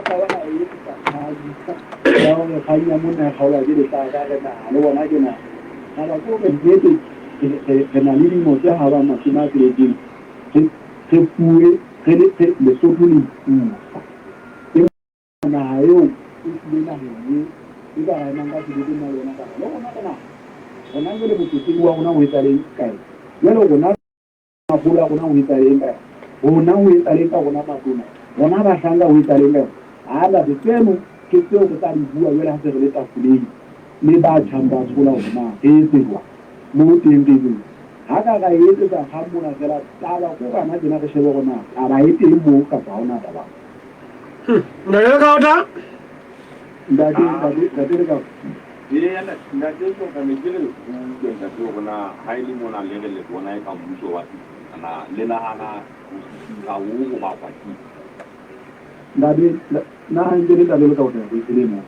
ka ba ra e etsetsa kgang ya hore kgang ya monna e kgaolwa ke lehlaka, re naha le bona ke naha. Taba ke hore nnete re na le dilemo tse habang 60 re fuwe re le Lesotho le ipusa. Naha eo e tlile naheng e, e ka ra emang ka sebete nna le wena ka re, Le rona re naha. Rona jwale motlotleng wa rona ho etsahaleng ka eng? Jwale rona maholo a rona ho etsahaleng ka eng? Rona ho etsahaleng ka rona matona? Rona bahlanka ho etsahaleng ka rona? Aa ntate, tseno ke tseo re tla di bua jwale ha se re le tafoleng le ba tjhang ba tshola hore na re etse jwang. Moo teng re etse jwang. Ha ka ra e etsetsa kgang mona feela, taba ke hore hana tjena re shebe hore na taba e teng moo kapa ha ho na taba. Ntate Lekaota. Ntate, ntate, ntate Lekaota. Ee, ntate Soka, ne ke re utlwe ntate hore na ha e le mona le re le bona e ka mmuso wa sisinya na le nahana ho sisinya ho ho bakwa ke eng? Ntate, na ha nke le ntate Lekaota re e le mo.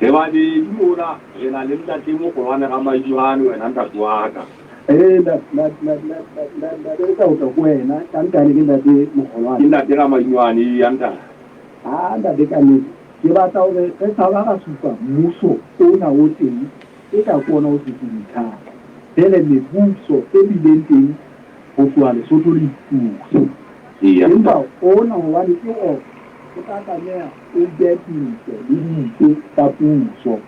Re babedi mona, re na le ntate Mogolwane Ramajuhane wena ntate wa ka. Ee, ntate Lekaota ke wena, ka nkane ke ntate Mogolwane. Ke ntate Ramajuhane, eya ntate. Ha ntate ka nnete, ke batla hore re sa ba ra supa mmuso ona o teng e ka ke ona o sisintshang. Jwale mebuso e bileng teng ho tloha Lesotho le ipuse. Empa ona hobane ke ona o tla tlameha o be puso le ditso tsa puso.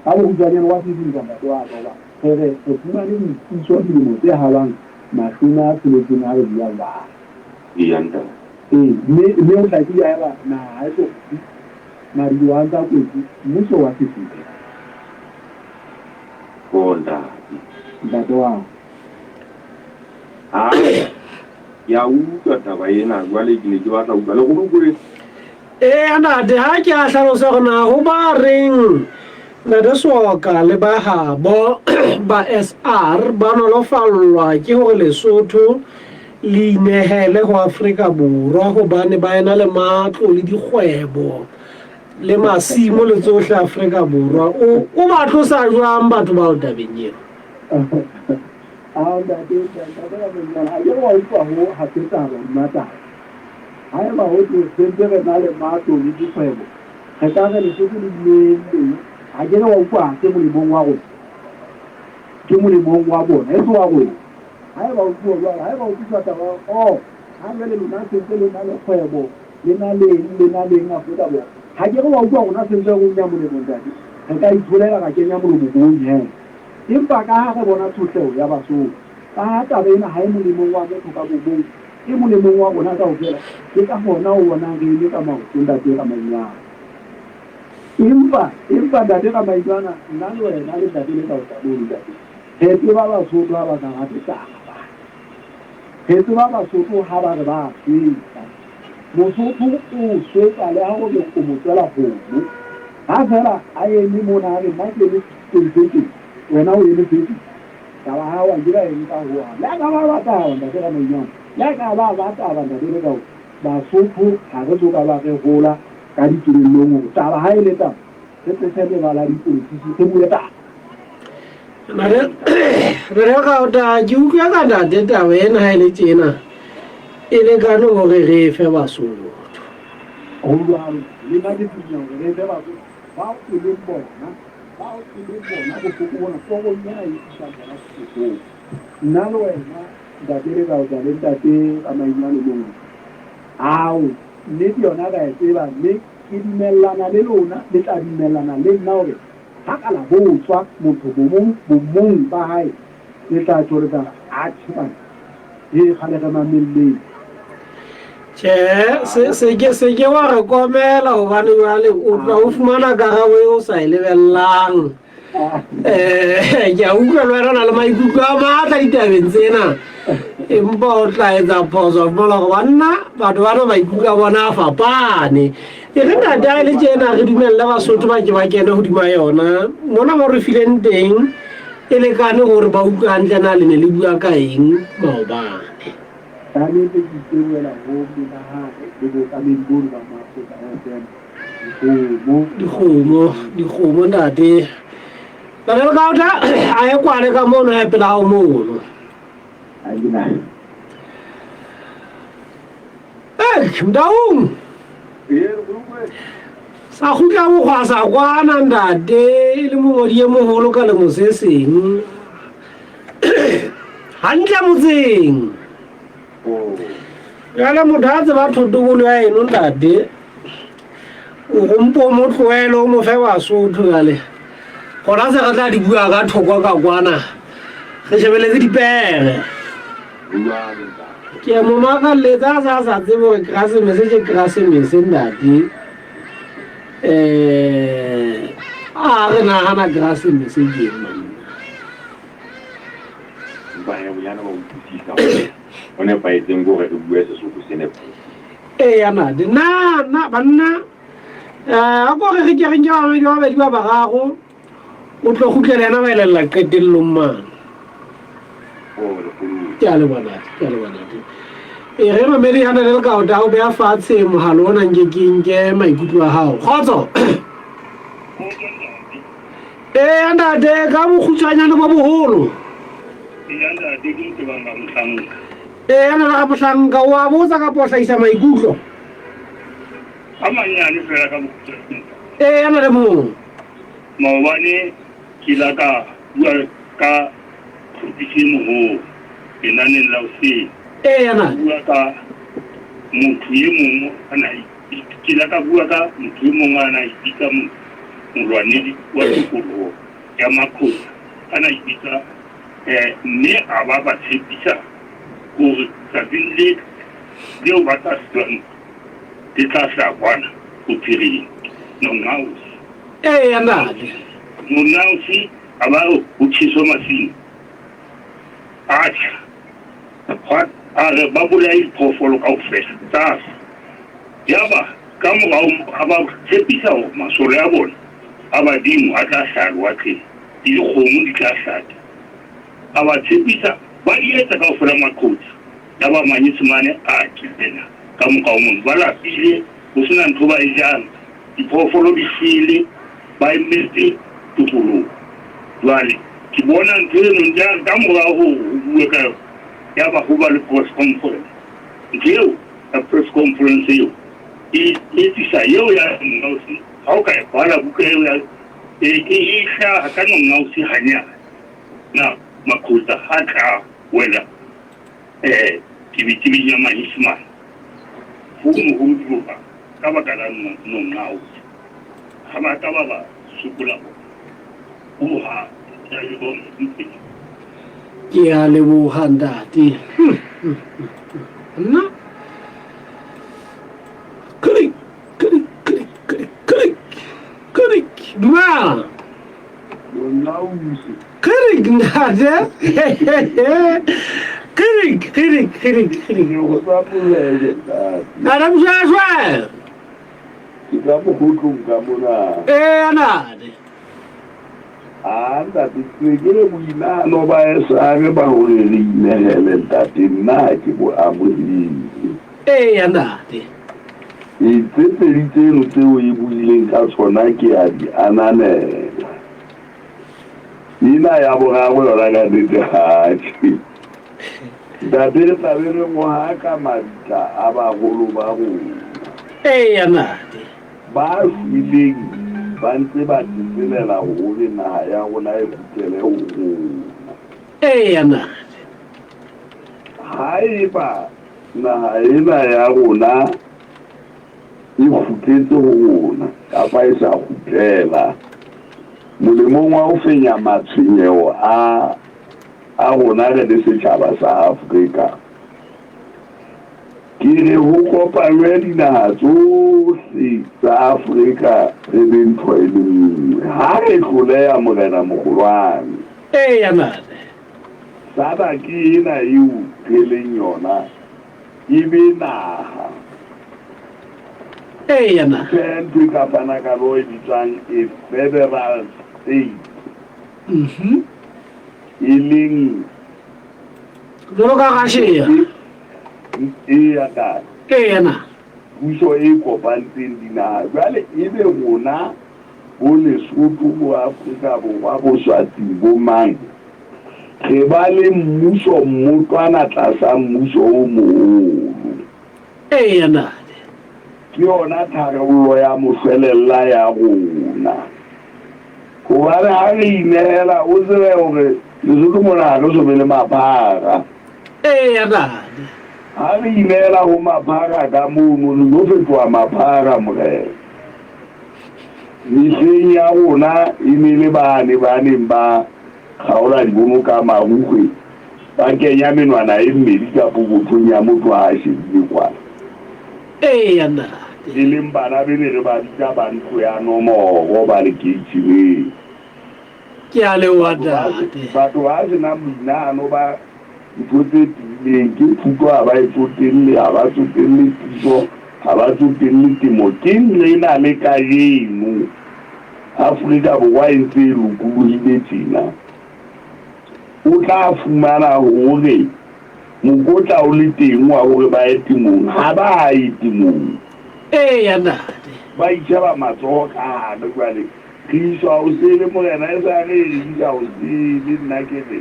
Ka bokgutshwanyane wa sisintsha ntate wa ka hoba re re re fumane boipuso dilemo tse habang 60 ha re bua jwalo. Eya ntate. Ee, mme mme ho hlakile haeba naha ha e so kgutle, madiboho a ntse a kwetswe, mmuso wa sisintsha. Oh ntate. Ntate wa ka. Ha ke a utlwa taba ena jwale ke ne ke batla ho utlwa lekgolokwe. Eya ntate, ha ke a hlalosa hore na ho ba reng Ntate Soka le ba habo ba SR ba nolofallwa ke hore Lesotho le inehele ho Afrika Borwa hobane ba ena le matlo le dikgwebo le masimo le tsohle Afrika Borwa. O o ba tlosa jwang batho bao tabeng eo? Ao ntate, ntate Ramonyana, a ke re wa utlwa ho hape taba hodima taba. Haeba ho thwe se ntse re na le matlo le dikgwebo, re ka re Lesotho le inehelleng, a ke re wa utlwa ha se molemong wa rona, ke molemong wa bona, e se wa rona. Haeba ho tluwa jwalo, haeba ho tliswa taba ya hore, oh, ha jwale lona se ntse le na le kgwebo, le na le eng, le na le eng Afrika Borwa, ha ke re wa utlwa rona se ntse re unya molemo ntate, re ka itholela ra kenya molomo bong he. Empa ka ha re bona tshotleho ya Basotho, ka ha taba ena ha e molemong wa motho ka bo mong, e molemong wa rona kaofela, ke ka hona o bonang re eme ka maoto Ntate Ramainoana. Empa, empa Ntate Ramainoana, nna le wena le Ntate Lekaota mono, Ntate, re tseba Basotho ha ba sa rate taba. Re tseba Basotho ha ba re ba a swetsa. Mosotho o swetsa le ha o re o mo tswela kgomo. Ha feela a eme mona a re nna ke eme setulong se tjena, wena o eme se tjena. Taba ha wa ke ba e nka hohang. Le ha ka ba ba taba Ntate Ramainoana, le ha ka ba ba taba Ntate Lekaota, Basotho ha re so ka ba re hola ka dikelellong hore taba ha e le taba, re tlose lebala dipolotiki re bue taba. Re Lekaota, ke utlwa ka ntate taba ena ha e le tjena e lekane hore re e fe Basotho. Ho jwalo, le nna ke dumela hore re e fe Basotho bao e leng bona, bao e leng bona bohloko bona torong ena e isang bona sehlohlolong. Nna le wena Ntate Lekaota le Ntate Ramainoane mono, ao nnete yona ra e tseba mme ke dumellana le lona, le tla dumellana le nna hore Ha ka la botswa motho bomong bomong ba hae, le tla tjho le tla re, Atjhe banna, hee kgale re mamelletse. Tjhe, se se ke se ke wa re komela hobane jwale o tla o fumana karabo e o sa e lebellang. Ke a utlwa le wena o na le maikutlo a matla ditabeng tsena. Empa o tla etsa phoso wa fumana hore banna batho bana maikutlo a bona a fapane. E re ntate a e le tjena re dumelle Basotho ba ke ba kene hodima yona. Mona mo re fileng teng e lekane hore ba utlwe hantle na le ne le bua ka eng maobane. Ka nnete ke itebohela ho menahano le bookamedi bono ba Maafrika FM. Dikgomo. Dikgomo, dikgomo ntate. Ntate Lekaota a e kwale ka mono ya pela hao mono. Ha ke na. Eish, Mtaung. Ee, re Sa kgutla bokgwasa kwana ntate e le mongodi e moholo ka lemo se seng. Hantle motseng. Jwale motho a tseba thotobolo ya eno ntate. O gompo o mo tlohele o mo fe Basotho jwale. Gona se re tla di bua ka thoko ka kwana. Re shebeletse dipere. Ke mo makalletsa a sa sa tsebe gore Keresemese ke Keresemese ntate. Eh a re nagana Keresemese ke eng manna. Empa he bonyane ba utlwisisa hore ho nepahetseng ke hore re bue Sesotho se nepahetseng. Eya nate na na banna eh a ko re re ke re nke babedi ba babedi ba bararo o tlo kgutlela yena ba elella qetellong mane. Ke a leboha ntate, ke a leboha ntate. E re mamedi ha nale ka o o beha fatshe mohalo ona nke ke nke maikutlo a hao. Kgotso. Ee ntate ka bokgutshwanyane bo boholo. Eya ntate ke ntebang ka mohlanka. Ee ntate ka mohlanka o a botsa kapa o hlahisa maikutlo? A manyane fela ka bokgutshwanyane. Ee ntate mong. Maobane ke la ka bua ka tlhophiso e moholo lenaneng la hoseng. Eya ntate. Bua ka motho e mong a na ke la ka bua ka motho e mong a na ipitsa molwanedi wa tokoloho ya Maxhosa a na ipitsa eh, mme a ba ba tshepisa hore tsatsing le leo ba tla hlolwa le tla hlaha kwana bophiring Nongausi. Eya ntate. Nongausi a ba re ho tjheswe masimo a tjha. A re ba bolaye diphoofolo kaofela tsa shwa. Yaba ka morao a ba tshepisa hore masole a bona a badimo a tla hlaha lewatleng le dikgomo di tla hlaha teng. A ba tshepisa ba di etsa kaofela maqhotsa. Yaba Manyesemane a kena ka morao mono ba lapile ho sena ntho ba e jang. Diphoofolo di shwele, ba emetse tokoloho. Jwale ke bona ntho eno ya ka mora hore ho bue ka yona, yaba ho ba le press conference. Ntho eo ya press conference eo e etsisa eo ya Nongausi. Ha o ka e bala buka eo ya e e hlaha ka Nongausi hanyane. Na Makhotsa ha tla wela eh tebetebeng ya Manyesemane ho ne ho tloha ka baka la Nongausi. Ha ba ka ba ba sokola bona ho hang. Ke a leboha Mohlomphehi. Ke a leboha ntate. Nna. Click, click, click, click, click, click. Dumela. Nongausi. Click ntate. Click, click, click, click. Go tsa polele ntate. Ntate Mshwashwe. Ke ka mogotlong ka mona. Ee ntate. A ntate ke ke re boinahano ba esare ba hore re inehele ntate nna ha ke bo amohele. Ee ntate. E tse pedi tseno tseo e buileng ka tsona ke a di ananela. Ena ya boraro yona ka nnete ha tjhe. Ntate re tla be re ngohaka mabitla a baholo ba rona. Ee ntate. Ba shweleng ba ntse ba tsetselela hore naha ya rona e kgutlele ho rona. Eya ntate. Haeba naha ena ya rona e kgutletse ho rona kapa e sa kgutlela, molemong wa ho fenya matshwenyeho a a rona re le setjhaba sa Afrika, Ke re ho kopanywe dinaha tsohle tsa Afrika re be ntho e le nngwe. Ha re hloleha Morena Mogolwane. Eya ntate. SADC ena eo re leng yona e be naha. Eya ntate. Ke ntho e ka fana ka law e bitswang a federal state. E leng Jwalo ka Russia. Eya ntate. Eya na. Puso e kopantseng dinaha jwale ebe rona bo Lesotho bo Afrika Borwa bo Swatsing bo mang re ba le mmuso mmotwana tlasa mmuso o moholo. Eya ntate. Ke yona tharollo ya moshwelella ya rona. Hobane ha re inehela, o tsebe hore Lesotho mona ha re so be le maphara. Eya, ntate. Ha re inehela ho maphara ka mono, re tlo fetoha maphara, morena. Mehleng ya rona e ne le bane ba neng ba kgaola dibomo ka marukgwe, ba kenya menwana e mmedi ka pokothong ya motho ha a shebile kwana. Eya, ntate. E leng bana be ne re ba bitsa ba ntlo ya nomoro ba lekeisheneng. Ke a leboha, ntate. Batho ba se nang boinahano ba ntho tse tiileng, ke thuto ha ba e tsotelle, ha ba tsotelle puso, ha ba tsotelle temo. Ke lena le kajeno Afrika Borwa e ntse e lokolohile tjena. O tla fumana hore mokotla o le teng wa hore ba ye temong, ha ba ye temong. Eya, ntate. Ba itjheba matsoho ka hare jwale. Re iswa hosele, morena, e sa re re isa hosele. Nna ke re,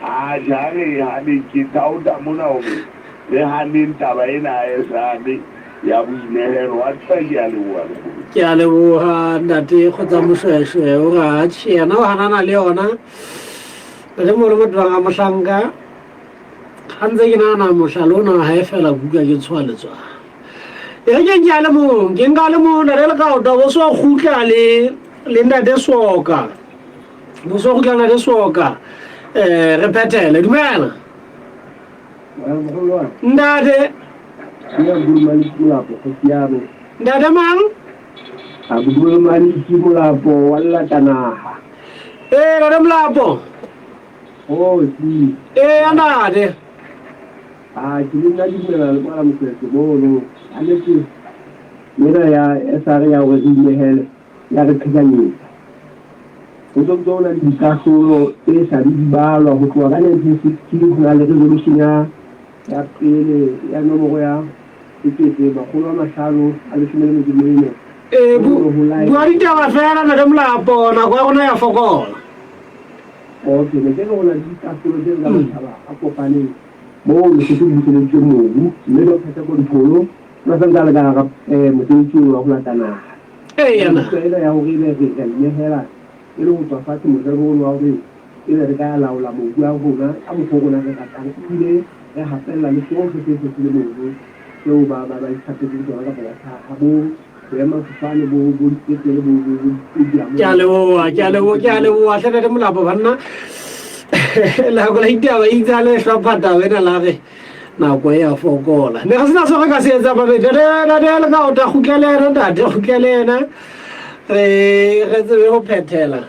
atjhe, ha re e haneng. Ke thaotha mona hore re haneng taba ena ya esale ya boinehelo. Wa tseba, ke a leboha, lekgolo. Ke a leboha, ntate Kgotsa Moshweshwe. O re, atjhe, yena o hanana le yona. Ntate Moholo Motebang a Mohlanka, ha ntse ke nahana mohlala ona ha e fela kuka ke tshoha letswalo. E re ke nke a le mong, ke nka le mong, ntate Lekaota, bo so kgutla le le ntate Soka. Bo so kgutla ntate Soka. Re phethele. Dumela. Ntate. Ntate mang? Abdulmalik Molapo wa Llatanaha. Eh, ntate Molapo. Oh, si. Eh, ntate. A ke le nna ke dumela le kwala Mokwetlo mono. A nete ena ya SR ya hore re inehele ya re qhekanyetsa. Ho ntse ho na le dikahlolo tse sa di balwa ho tloha ka 1960 ho na le resolution ya ya pele ya nomoro ya 1514. Ee, bua ditaba fela ntate Molapo, nako ya rona ya fokola. Okay, ne ke re ho na le dikahlolo tse ka matjhaba a kopaneng moo Lesotho le buseleditswe mobu mme Doctor Tseko Dipholo o santse a le ka hara mosebetsi ono wa ho lata naha. Eya. Ena ya hore ebe re ka inehela e le ho tswa fatshe morero ono wa hore ebe re ka laola mobu wa rona ka mokgwa o rona re ratang, ebile re hapella le sohle se se le mono seo ba ba ba itlhapetseng tsona kapa ba tlhaha bo boemafofane bo bo dipetlele bo bo bo di-stadium. Ke a leboha, ke a leboha, ke a leboha hle ntate Molapo banna. Nako la ditaba itse a le hlopha taba ena la re nako e a fokola. Ne re sena se re ka se etsang babedi. Ntate ntate le ka o ta kgutlele ena ntate kgutlele ena. Re re tsebe ho phethela.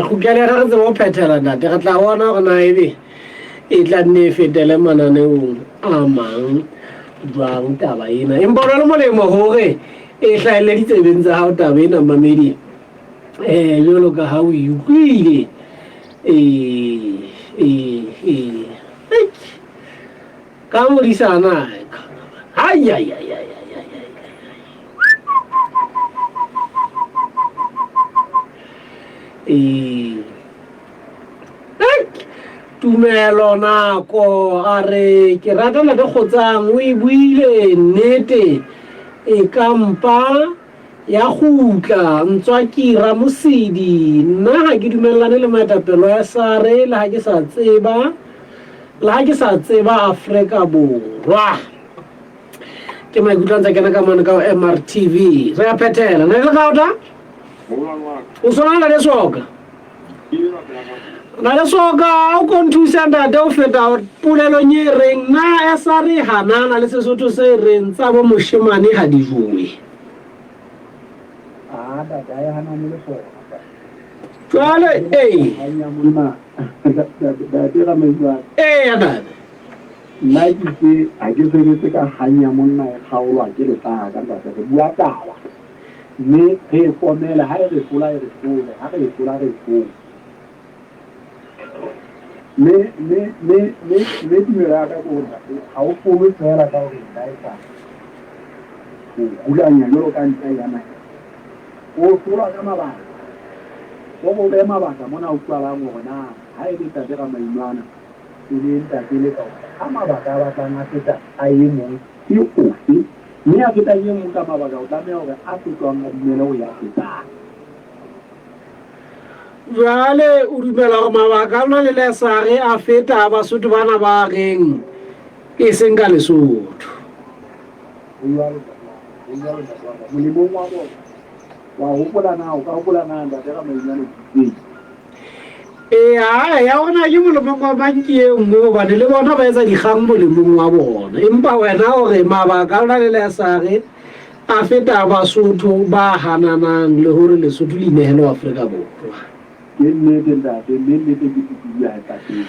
Kgutlele ena re tsebe ho phethela ntate. Re tla bona hore na ebe e tla nne e fetele mananeong a mang jwang taba ena. Empa ho na le molemo hore e hlahelle ditsebeng tsa hao taba ena mamedi. Jwalo ka ha o e utlwile. Ka modisana. Ai ai ai ai ai ai. Tumelo nako a re ke rata ntate Kgotsang o e buile nnete e ka mpa ya kgutla ntswa ke Ramosidi nna ha ke dumellane le moetapelo ya SARE le ha ke sa tseba le ha ke sa tseba Afrika Borwa. Ke maikutlo a ntse kena ka mane ka MRTV. Re a phethela. Ne le kaota? O swana le Soka. Na le Soka o ko nthusa ntate o feta polelong e reng na SRE hanana le Sesotho se reng tsa bo moshemane ha di jowe. Ah, ntate ha e hanane le sona. Jwale ee. Ee, ntate. Nna ke itse ha ke sebetse ka kgang ya monna e kgaolwa ke lehlaka ntate, re bua taba mme re e komele, ha e re hlola e re hlole, ha re e hlola re e hlole. Mme mme mme mme mme tumelo ya ka ke hore ntate ha o hlolwe feela ka hore nka etsa ho hulanya jwalo ka ntja ya naheng. O hlolwa ka mabaka. O re o behe mabaka mona a utlwalang hore na ha e le ntate Ramainwana e le ntate le ka ha mabaka a batlang a feta a e mong ke ofe. Mme ya fetang e mong ka mabaka o tlameha hore a fetwang a dumele ho ya fetang. Jwale o dumela hore mabaka a lona le Lesare a feta a Basotho bana ba reng e seng ka Lesotho. Ho jwalo ntate wa ka, ho jwalo ntate wa ka. Molemong wa bona. Wa hopola na, o ka hopola na ntate Ramainyane ke itseng? Ee, ya gona ke molemong wa mang ke e nngwe gobane le bona ba etsa dikgang molemong wa bona. Empa wena o re mabaka a lona le Lesare a feta a Basotho ba hananang le gore Lesotho le inehele ho Afrika Borwa. Ke nnete ntate, mme nnete ke tutudu ha e patele.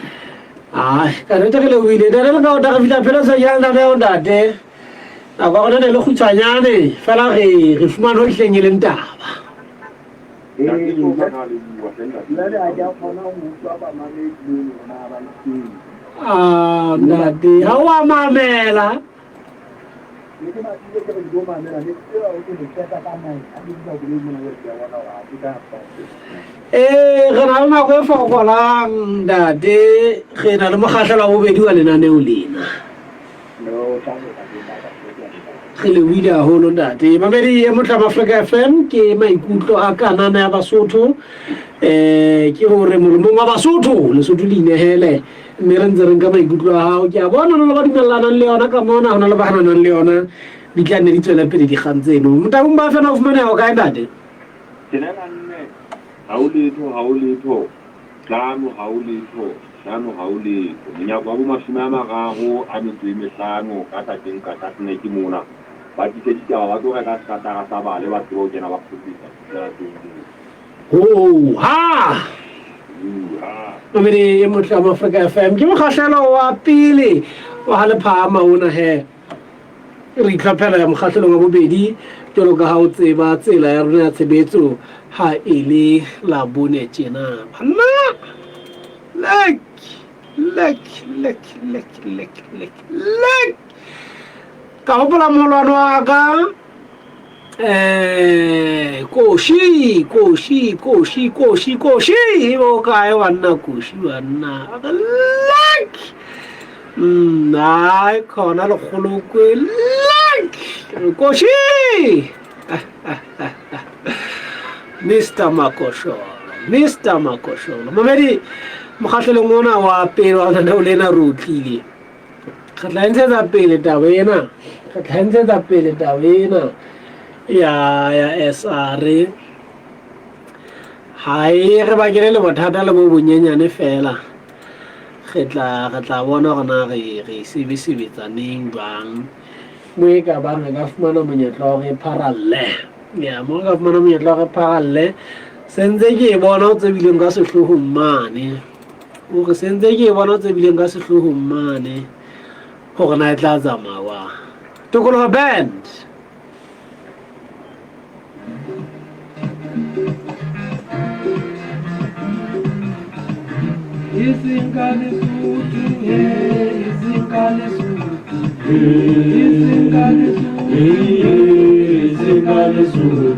Ai, ka nnete re lebohile ntate le ka ota re fihla pheletsong ya lenaneo ntate. Nako ya rona ne le kgutshwanyane fela re re fumane ho hleng e leng taba. Ntate Tsoka na le bua hle ntate. Jwale ha ke a kgona ho utlwa bamamedi mono hore na ba itseng. Ah, ntate, ha o a mamela. Ne ke batlile ke re ke tlo mamela, ne ke tseba hore ke le qeta ka nine ha ke fihla koloi mona jwale ke a bona hore ha ke ka Ee, re na le nako e fokolang ntate, re na le mokgahlelo wa bobedi wa lenaneo lena. Re lebohile haholo ntate. Mamedi e motle wa Afrika FM ke maikutlo a kanana ya Basotho. Eh ke hore molemong wa Basotho, Lesotho le inehele mme re ntse re nka maikutlo a hao. Ke a bona hona le ba dumellanang le yona ka mona, hona le ba hananang le yona. Di tla nne di tswele pele dikgang tseno. Motabung ba fela o fumaneha ho kae ntate? Tshelela nne, ha ho letho, ha ho letho. Hlano, ha ho letho, hlano, ha ho letho. Monyako wa bomashome a mararo a metso e mehlano ka tlakeng ka tlatne ke mona. Ba tlise ditaba ba tlo reka sekatara sa bale ba tsebe ho kena ba kgopetsa fihlela teng moo. Hoo ha! Hoo ha! Momedi e motle wa Afrika FM ke mokgahlelo wa pele wa ha lephahama ona he. Re itlhophela ya mokgahlelong wa bobedi jwalo ka ha o tseba tsela ya rona ya tshebetso ha e le Labone tjena. Banna! Lek! Lek! Lek! Lek! Lek! Lek! Lek! Ka hopola moholwane wa ka eh koshi koshi koshi koshi koshi e bo kae banna koshi banna lek nna khona lekgolokwe lek koshi Mr Makosholo Mr Makosholo mamedi mokgahlelong ona wa pele wa lenaneo lena re o tlile Re tla e ntshetsa pele taba ena, re tla e ntshetsa pele taba ena ya ya SR. Ha e re bakele le bothata le bo bonyenyane fela. Re tla re tla bona hore na re re sebesebetsa neng jwang. Mo e ka bang re ka fumana monyetla wa hore e pharalle. Ya mo re ka fumana monyetla wa hore e pharalle. Sentse ke e bona o tsebileng ka sehloohong mane. O re sentse ke e bona tse bileng ka sehloohong mane gore na e tla tsamawa. Tokoloho Band. Eseng ka Lesotho, he, eseng ka Lesotho, eseng ka Lesotho, eseng ka Lesotho.